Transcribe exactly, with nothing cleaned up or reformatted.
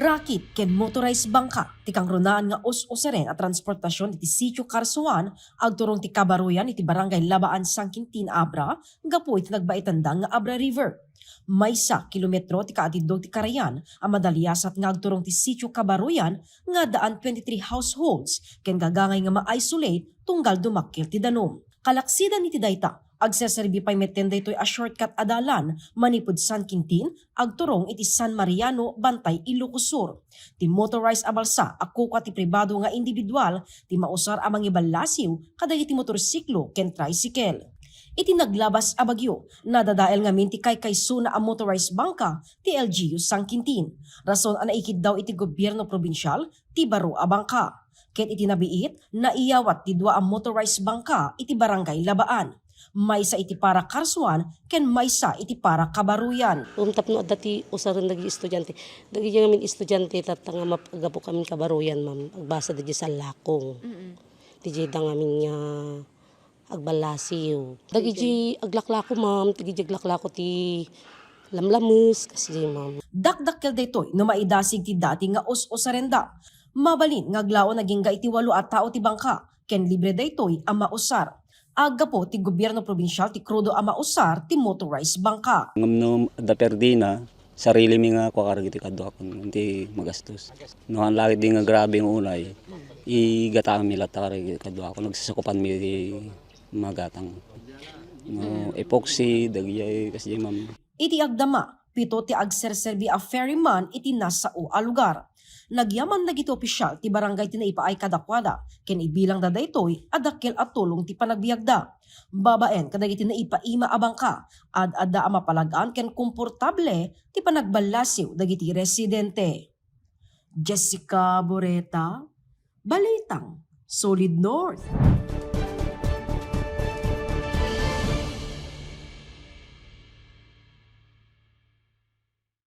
Rakit ken motorized bangka ti kangrunaan nga us-usaren a transportasion iti Sitio Carsuan, agturong ti Kabaruyan iti Barangay Labaan, San Quintin, Abra, gapu iti nagbaitanda nga Abra River. Maysa kilometro ti kaatidog ti karayan a madaliasat nga agturong ti Sitio Kabaruyan nga addaan twenty-three households ken gagangay nga ma-isolate tunggal dumakkel ti danum. Kalaksidan iti dayta, agserserbi pay metten daytoy a shortcut a dalan manipud San Quintin agturong iti San Mariano, Bantay, Ilocos Sur. Ti motorized a balsa a kukua ti pribado nga individual ti mausar a mangiballasiw kadagiti motorsiklo ken tricycle. Iti naglabas a bagyo, nadadael ngamin ti kaykaysona a motorized bangka ti L G U San Quintin, rason a naikiddaw iti gobierno probinsial ti baro a bangka. Ket iti nabiit, naiyawat ti dua a motorized bangka iti Barangay Labaan, maysa iti para Carsuan ken maysa iti para Kabaruyan. Um, tapno adda ti usaren dagiti estudiante. Dagiti ngamin estudiante, tatta nga map-, gapu kami Kabaruyan, ma'am. Agbasa dagiti sallakong. Mm-mm. Dagiti da ngamin nga agballasiw. Dagiti aglaklako, ma'am, dagiti aglaklako ti lamlames, kasi, ma'am. Dakdakkel daytoy no maidasig ti dati nga us-usarenda. Mabalin nga aglaon agingga iti walo a tao ti bangka, ken libre daytoy a mausar. Aggapu ti gobierno probinsial ti krudo a mausar ti motorized bangka. Ngem no adda perdina, sarilimi nga kua karagiti kaduakon, ti magastos. No, han langit di nga grabe nga unay, igatanmi latta karagiti kaduakon, nagsasakupanmi ti magatang. No, epoxy, dagiti kas di, ma'am. Iti agdama, pito ti agserserbi a ferryman iti nasao a lugar. Nagyaman dagiti opisyal ti barangay ti naipaay kadakuada, ken ibilangda daytoy a dakkel a tulong ti panagbiagda. Babaen kadagiti naipaima a bangka, ad-adda a mapalag-an ken komportable ti panagballasiw dagiti residente. Jessica Boreta, Balitang Solid North.